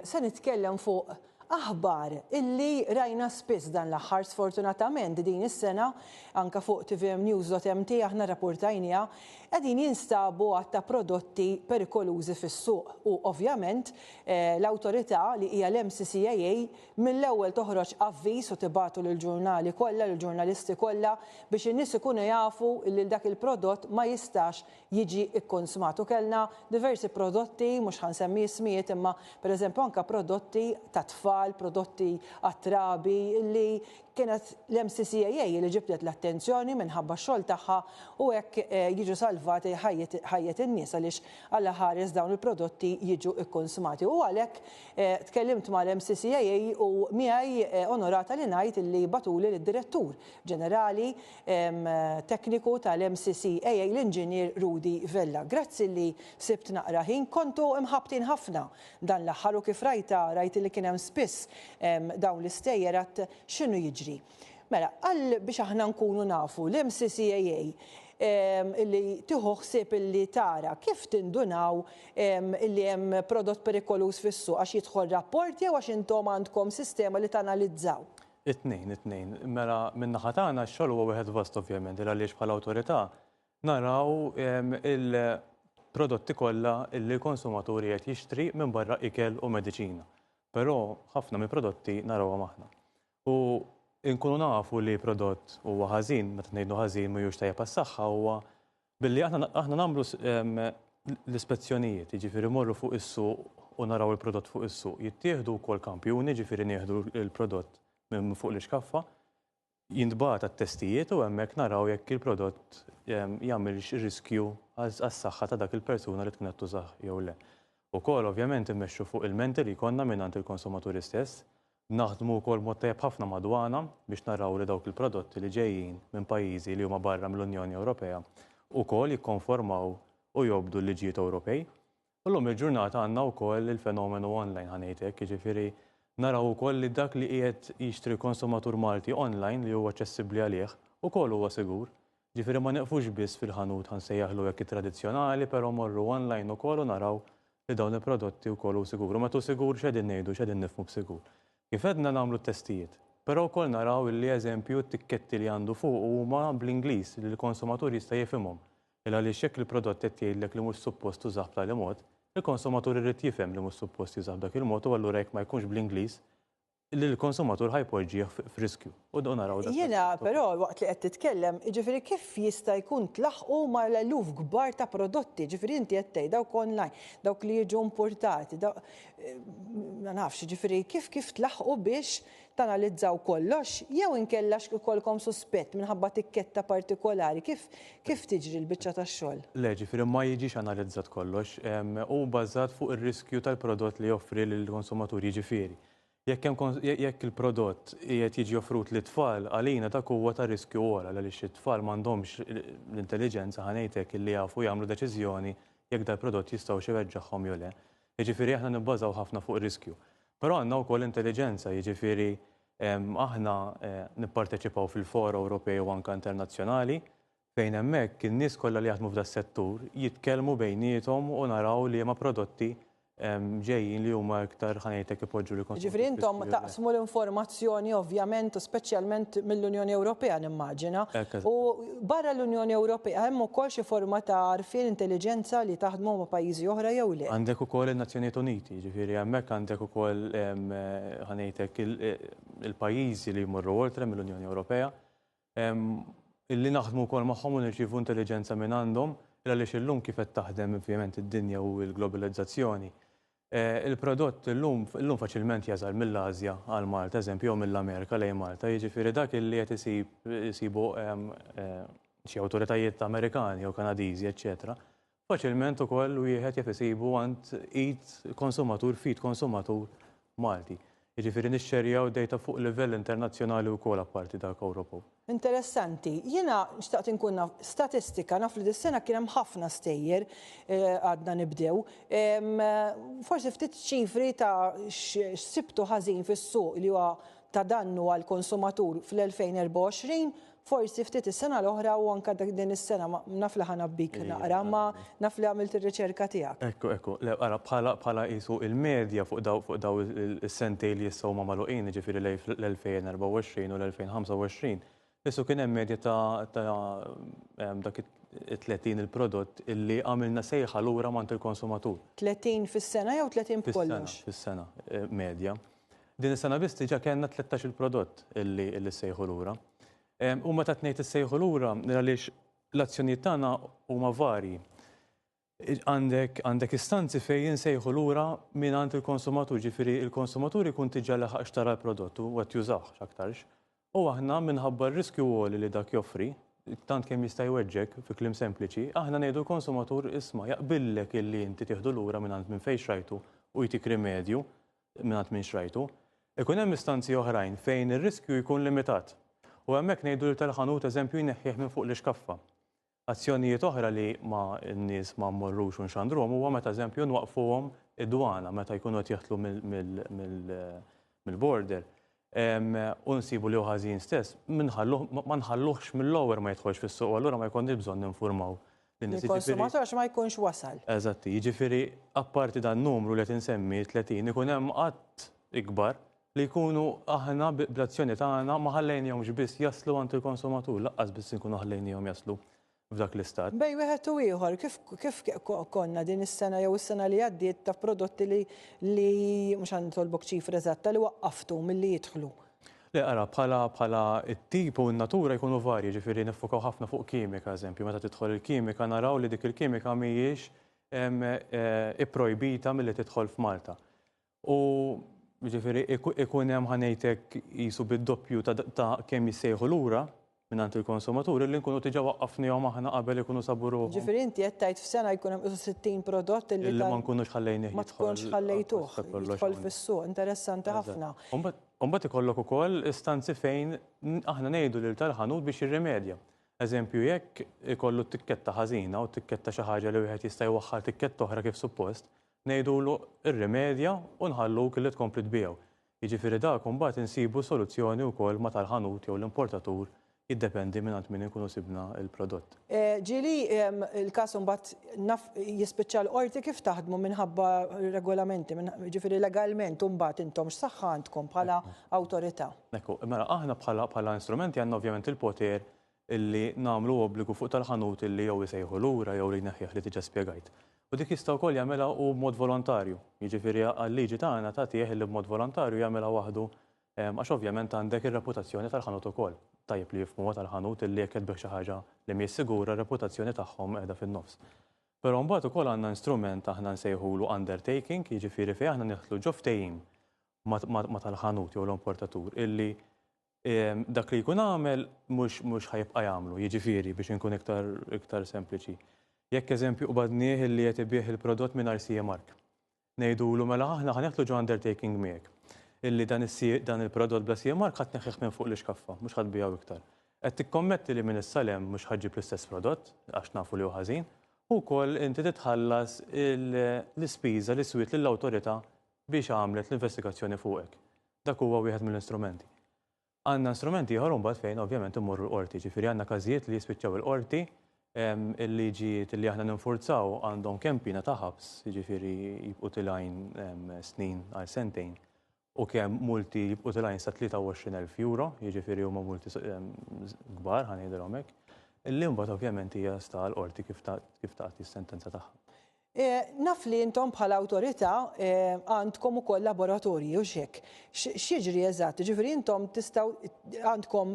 Se nitkellem fuq aħbar illi rajna spiss dan l-aħħar sfortunatament din is-sena anke fuq tvmnews.mt aħna rrapportajniha qegħdin jinstabu għadd ta' prodotti perikolużi fis-suq u ovvjament l-awtorità li hija l-MCCAA mill-ewwel toħroġ avviż u tibagħtu lill-ġurnali kollha, lill-ġurnalisti kollha biex in-nies ikunu jafu li dak il-prodott ma jistax jiġi kkunsmat. U kellna diversi prodotti, mhux ħa nsemmi ismijiet imma pereżempju anke prodotti tat-tfal, prodotti għat-trabi li kienet l-MCCAA li ġibdet l-attenzjoni minħabba x-xogħol tagħha u hekk jiġu salvati ħajjet in-nies għaliex Alla ħares dawn il-prodotti jiġu kkunsmati. U għalhekk tkellimt mal-MCCAA u miegħi onorata li ngħid li bagħtuli lid-Direttur Ġenerali Tekniku tal-MCCAA l-Inġinier Rudi Vella. Grazzi li sibt naqra ħin. Kontu imħabbtin ħafna dan l-aħħar u kif rajtha rajt li kien hemm spiss dawn l-istejjer għedt x'inhu jiġri. Mela, għal biex aħna nkunu nafu l-MCCAA illi tieħu ħsieb illi tara kif tindunaw illi hemm prodott perikoluż fis-suq għax jidħol rapport jew għax intom għandkom sistema li tanalizzaw? It-tnejn, it-tnejn. Mela, min-naħa tagħna x-xogħol huwa wieħed vast ovvjament, il għaliex bħala awtorità naraw il-prodotti kollha li l-konsumatur qiegħed jixtri minbarra ikel u mediċina. Però ħafna mill-prodotti narawhom aħna. U nkunu nafu li prodott huwa ħażin, meta ngħidu ħażin mhijiex tajjeb għas-saħħa huwa Billi aħna aħna nagħmlu l-ispezzjonijiet, jiġifieri mmorru fuq is-suq u naraw il-prodott fuq is-suq. Jittieħdu wkoll kampjuni, jiġifieri nieħdu l-prodott minn fuq l-ixkaffa, jintbagħat għat-testijiet u hemmhekk naraw jekk il-prodott jagħmilx riskju għas-saħħa ta' dak il-persuna li tkun qed tużah jew le. Ukoll ovvjament immexxu fuq ilmenti li jkollna mingħand il-konsumaturi stess Naħdmu wkoll b'mod tajjeb ħafna mad-dwana biex naraw li dawk il-prodotti li ġejjin minn pajjiżi li huma barra mill-Unjoni Ewropea wkoll jikkonformaw u jobdu l-liġijiet Ewropej. U llum il-ġurnata għandna wkoll il-fenomenu online ħa ngħid hekk, jiġifieri naraw ukoll li dak li qiegħed jixtri l-konsumatur Malti online li huwa aċċessibbli għalih ukoll huwa sigur. Ġifieri ma nieqfux biss fil-ħanut ħa nsejjaħlu hekk it-tradizzjonali però mmorru online ukoll u naraw li dawn il-prodotti wkoll hu sigur. U meta hu sigur x'qegħdin ngħidu, x'qegħdin nifhmu b'sigur? Kif għedna nagħmlu t-testijiet. Però wkoll naraw illi eżempju t-tikketti li għandu fuqu huma bl-Ingliż li l-konsumatur jista' jifhimhom. Il għaliex jekk il-prodott qed jgħidlek li mhux suppost tużah b'tali mod, il-konsumatur irid jifhem li mhux suppost jużah b'dak il-mod u allura jekk ma jkunx bl-Ingliż, li l-konsumatur ħa jpoġġih f'riskju. U naraw dak. Jiena però waqt li qed titkellem, jiġifieri kif jista' jkun tlaħħqu mal-eluf kbar ta' prodotti, jiġifieri inti qed tgħid dawk online, dawk li jiġu importati, ma nafx, jiġifieri kif kif tlaħħqu biex tanalizzaw kollox jew inkella ikollkom suspett minħabba tikketta partikolari, kif kif tiġri l-biċċa tax-xogħol? Le, ġifieri ma jiġix analizzat kollox. Hu bbażat fuq ir-riskju tal-prodott li joffri lill-konsumatur, jiġifieri Jekk hemm jekk il-prodott qiegħed jiġi offrut lit-tfal, għalina dak huwa ta' riskju ogħla għaliex it-tfal m'għandhomx l-intelliġenza, ħa ngħid hekk, illi jafu jagħmlu deċiżjoni jekk dal-prodott jistgħux iweġġagħhom jew le. Jiġifieri aħna nibbażaw ħafna fuq riskju. Però għandna wkoll intelliġenza, jiġifieri aħna nipparteċipaw fil-fora Ewropej u anke internazzjonali fejn hemmhekk in-nies kollha li jaħdmu f'das-settur jitkellmu bejniethom u naraw liema prodotti ġejjin li huma iktar ħa ngħidlek ipoġġu lill-konsumatur. Jiġifieri intom taqsmu l-informazzjoni ovvjament u speċjalment mill-Unjoni Ewropea nimmaġina. U barra l-Unjoni Ewropea hemm ukoll xi forma ta' għarfien, intelliġenza li taħdmu ma' pajjiżi oħra jew le? Għandek ukoll in-Nazzjonijiet Uniti, jiġifieri hemmhekk għandek ukoll ħa ngħidlek il-pajjiżi li jmorru oltre mill-Unjoni Ewropea. Illi naħdmu wkoll magħhom u nirċievu intelliġenza minn għandhom, il għaliex illum kif qed taħdem ovvjament id-dinja u l-globalizzazzjoni, il-prodott illum illum faċilment jasal mill-Asja għal Malta, eżempju, jew mill-Amerika lejn Malta, jiġifieri dak illi qed isib isibu xi awtoritajiet Amerikani jew Kanadiżi, eċċetera, Faċilment ukoll wieħed jaf isibu għand id konsumatur f'id konsumatur Malti. Jiġifieri nixxerjaw data fuq livell internazzjonali wkoll apparti dak Ewropew. Interessanti. Jiena xtaqt inkun naf statistika, naf li dis-sena kien hemm ħafna stejjer għadna nibdew. Forsi ftit ċifri ta' x'sibtu ħażin fis-suq li huwa ta' dannu għall-konsumatur fl-2024. Forsi ftit is-sena l-oħra u anke din is-sena, naf li ħa ngħabbik naqra, imma naf li għamilt ir-riċerka tiegħek. Ekku, ekku. Le, ara, bħala bħala qisu il-medja fuq daw fuq daw is-sentejn li issa huma magħluqin, jiġifieri l-2024 u l-2025, qisu kien hemm medja ta' ta' dak it-30 il-prodott illi għamilna sejħa lura m'għand il-konsumatur. 30 fis-sena jew 30 b'kollox? Fis-sena, fis-sena, medja. Din is-sena biss diġà kellna 13-il prodott illi illi ssejħu lura. U meta tnejt issejħu lura għaliex l-azzjonijiet tagħna huma varji. Għandek għandek istanzi fejn insejħu lura mingħand il-konsumatur, ġifieri il-konsumatur ikun diġà laħaq xtara l-prodott u qed jużah x'aktarx. U aħna minħabba r-riskju għoli li dak joffri, tant kemm jista' jweġġgħek, fi kliem sempliċi, aħna ngħidu l-konsumatur isma' jaqbillek illi inti tieħdu lura mingħand minn fejn xrajtu u jtik rimedju mingħand min xrajtu. Ikun hemm istanzi oħrajn fejn ir-riskju jkun limitat. U hemmhekk ngħidu lil tal-ħanut eżempju jneħħih minn fuq l-ixkaffa. Azzjonijiet oħra li ma n-nies ma mmorrux u nxandruhom huwa meta eżempju nwaqqfuhom id-dwana meta jkunu qed jaħtlu mill-border u nsibu li hu ħażin stess, ma nħalluhx mill-ewwel ma jidħolx fis-suq u allura ma jkollniex bżonn ninfurmaw lin-nies. Il-konsumatur għax ma jkunx wasal. Eżatt, jiġifieri apparti dan numru li qed insemmi 30 ikun hemm għadd ikbar li jkunu aħna bl-azzjoni tagħna ma ħallejnihomx biss jaslu għand il-konsumatur, lanqas biss inkunu ħallejnihom jaslu f'dak l-istat. Bejn wieħed u ieħor, kif kif konna din is-sena jew is-sena li għaddiet ta' prodotti li li mhux ħa nitolbok ċifra eżatta li waqqaftu milli jidħlu? Le, ara, bħala bħala t-tip u n-natura jkunu varji, ġifieri niffukaw ħafna fuq kimika, eżempju, meta tidħol il-kimika naraw li dik il-kimika mhijiex ipprojbita milli tidħol f'Malta. U ġifieri ikun hemm ħa ngħidlek qisu bid-doppju ta' kemm jissejħu lura mingħand il-konsumaturi li nkunu diġà waqqafnihom aħna qabel ikunu sabu ruħhom. Ġifieri inti qed tgħid f'sena jkun hemm qisu 60 prodott illi ma nkunux ħallejnih ma tkunx ħallejtuh jidħol fis-suq. Interessanti ħafna. U mbagħad ikollok ukoll istanzi fejn aħna ngħidu lil tal-ħanut biex jirrimedja. Eżempju, jekk ikollu tikketta ħażina u tikketta xi ħaġa li wieħed jista' jwaħħal tikketta oħra kif suppost, ngħidulu rrimedja u nħalluk li tkompli tbigħu. Jiġifieri dak imbagħad insibu soluzzjoni wkoll ma' tal-ħanut jew l-importatur jiddependi mingħand min inkunu sibna l-prodott. Ġieli l-każ imbagħad naf jispiċċa l-qorti kif taħdmu minħabba regolamenti, jiġifieri legalment imbagħad intom x'saħħa għandkom bħala awtorità? Ekku, mela aħna bħala bħala instrumenti għandna ovvjament il-poter illi nagħmlu obbligu fuq tal-ħanut illi jew isejħu lura jew li jneħħih li diġà spjegajt. U dik jista' wkoll jagħmilha hu b'mod volontarju. Jiġifieri għal-liġi tagħna tagħtih illi b'mod volontarju jagħmilha waħdu għax ovvjament għandek ir-reputazzjoni tal-ħanut ukoll. Tajjeb li jifhmuha tal-ħanut illi jekk qed tbigħ xi ħaġa li mhijiex sigura r-reputazzjoni tagħhom qiegħda fin-nofs. Però mbagħad ukoll għandna instrument aħna nsejħulu undertaking, jiġifieri fejn aħna nidħlu ġo ftehim ma' tal-ħanut jew l-importatur illi Dak li jkun għamel mhux mhux ħa jibqa' jagħmlu, jiġifieri biex inkun iktar iktar sempliċi. Jekk eżempju qbadnieh illi qed ibigħ il-prodott mingħajr CE mark. Ngħidulu mela aħna ħa neħtlu ġo undertaking miegħek illi dan is dan il-prodott bla CE mark ħa tneħħih minn fuq l-ixkaffa, mhux ħa tbigħu iktar. Qed tikkommetti li minn issa 'l hemm mhux ħa ġġib l-istess prodott għax nafu li hu ħażin, u wkoll inti titħallas l-ispiża li swiet lill-awtorità biex għamlet l-investigazzjoni fuqek. Dak huwa wieħed mill-instrumenti. Għandna instrument ieħor imbagħad fejn ovvjament immorru l-qorti, ġifieri għandna każijiet li jispiċċaw il-qorti, il-liġijiet li aħna ninfurzaw għandhom kemm piena ta' ħabs, jiġifieri jibqgħu tilgħin snin għal sentejn, u kemm multi jibqgħu tilgħin sa 23,000 euro, jiġifieri huma multi kbar ħa ngħidilhom hekk, li mbagħad ovvjament hija sta għall-qorti kif tagħti s-sentenza tagħha. Naf li intom bħala awtorità għandkom ukoll laboratorji u x'hekk. X'jiġri eżatt? Jiġifieri intom tistgħu għandkom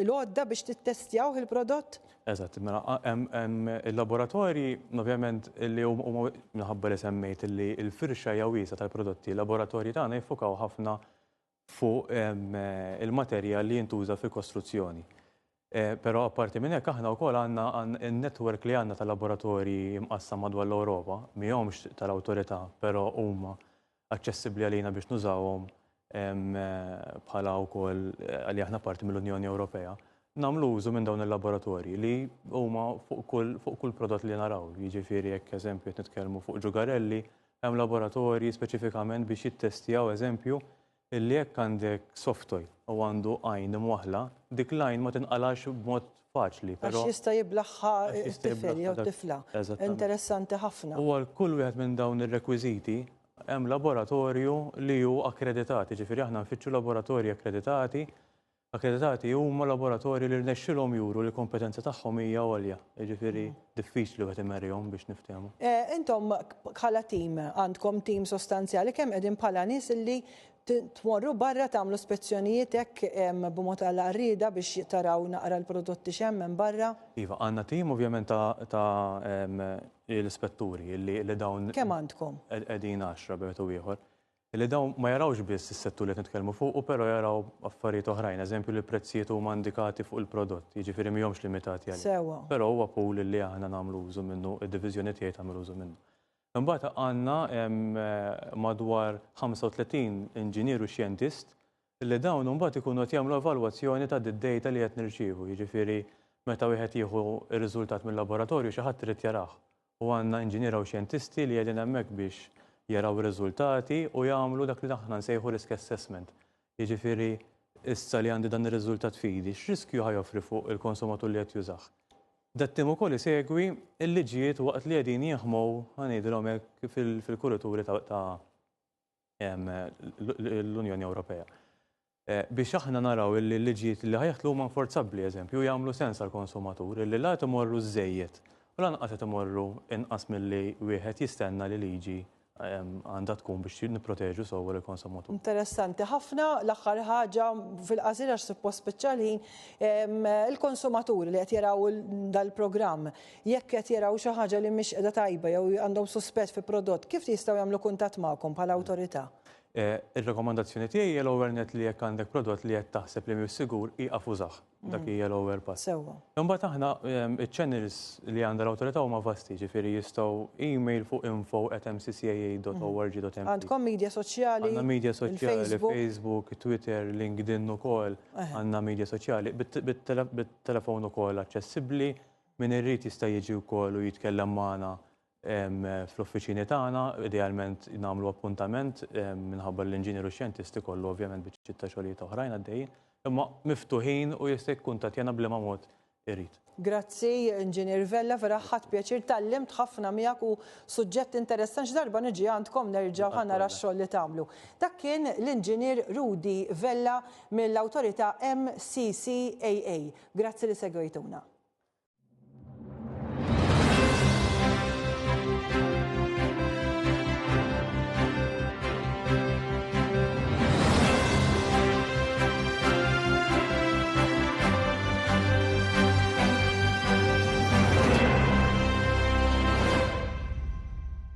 l-għodda biex tittestjaw il-prodott? Eżatt, mela hemm il-laboratorji ovvjament li huma minħabba li semmejt li l-firxa hija wiesgħa tal-prodotti, il-laboratorji tagħna jiffukaw ħafna fuq il-materjal li jintuża fil-kostruzzjoni. Però apparti minn hekk aħna wkoll għandna n-network li għandna ta' laboratorji mqassam madwar l-Ewropa, mihomx tal-awtorità, però huma aċċessibbli għalina biex nużawhom bħala wkoll li aħna parti mill-Unjoni Ewropea. Nagħmlu użu minn dawn il-laboratorji li huma fuq kull fuq kull prodott li naraw. Jiġifieri jekk eżempju qed nitkellmu fuq ġugarelli, hemm laboratorji speċifikament biex jittestjaw eżempju. illi jekk għandek soft toy u għandu għajn imwaħħla, dik l-għajn ma tinqalax b'mod faċli, però. Għax jista' jiblaħħa t-tifel jew tifla. Interessanti ħafna. U għal kull wieħed minn dawn ir-rekwiżiti hemm laboratorju li hu akkreditat, jiġifieri aħna nfittxu laboratorji akkreditati Akkreditati huma laboratorji li rnexxilhom juru li l-kompetenza tagħhom hija għolja, jiġifieri diffiċli wieħed imerrihom biex niftehmu. Intom bħala tim għandkom tim sostanzjali kemm qegħdin bħala nies illi tmorru barra tagħmlu spezzjonijiet hekk b'mod għal għarrieda biex taraw naqra l-prodotti x'hemm hemm barra? Iva, għandna tim ovvjament ta' l-ispetturi li dawn. Kemm għandkom? Qegħdin għaxra bejn wieħed u ieħor. Li dawn ma jarawx biss is-settur li qed nitkellmu fuqu però jaraw affarijiet oħrajn, eżempju li l-prezzijiet huma indikati fuq il-prodott, jiġifieri mihomx limitati għalih. Sewwa. Però huwa pool li aħna nagħmlu użu minnu, id-diviżjoni tiegħi tagħmel użu minnu. Imbagħad għandna madwar 35 inġinier u xjentist li dawn imbagħad ikunu qed jagħmlu evalwazzjoni ta' d-data li qed nirċievu, jiġifieri meta wieħed jieħu r-riżultat mil-laboratorju xi ħadd irid jarah U għandna inġiniera u xjentisti li qegħdin hemmhekk biex jaraw ir-riżultati u jagħmlu dak li aħna nsejħu risk assessment. Jiġifieri issa li għandi dan ir-riżultat f'idi, x'riskju ħa joffri fuq il-konsumatur li qed jużah? Dat-tim ukoll isegwi l-liġijiet waqt li qegħdin jinħmow, ħa ngħidilhom hekk, fil-kurituri ta' l-Unjoni Ewropea. Biex aħna naraw illi l-liġijiet li ħa jidħlu huma inforzabbli, eżempju, u jagħmlu sens għall-konsumatur, illi la qed imorru żżejjed u lanqas qed imorru inqas milli wieħed jistenna li liġi għandha tkun biex nipproteġu sewwa lill-konsumatur. Interessanti ħafna. L-aħħar ħaġa fil-qasir għax suppost spiċċa l-ħin, il-konsumaturi li qed jaraw dal-programm, jekk qed jaraw xi ħaġa li mhix qiegħda tajba jew għandhom suspett fi prodott, kif jistgħu jagħmlu kuntatt magħkom bħala awtorità? Ir-rakkomandazzjoni tiegħi hija l-ewwel nett li jekk għandek prodott li qed taħseb li mhux sigur, ieqaf użah. Dak hija l-ewwel pass. Sewwa. Imbagħad aħna iċ-channels li għandha l-awtorità huma vasti, ġifieri jistgħu email fuq info@mccaa.org.mt. Għandkom media soċjali? Għandna media soċjali, Facebook, Twitter, LinkedIn ukoll. Għandna media soċjali, bit-telefon ukoll aċċessibbli. Min irid jista' jiġi wkoll u jitkellem magħna fl-uffiċini tagħna, idealment nagħmlu appuntament minħabba l-inġinier u x-xjentisti kollu ovvjament biċċiet ta' xogħlijiet oħrajn għaddejjin, imma miftuħin u jista' jikkuntattjana b'liema mod irid. Grazzi Inġinier Vella, vera ħadt pjaċir, tgħallimt ħafna miegħek u suġġett interessanti, xi darba niġi għandkom nerġa' ħa nara x-xogħol li tagħmlu. Dak kien l-Inġinier Rudi Vella mill-Awtorità MCCAA. Grazzi li segwejtuna.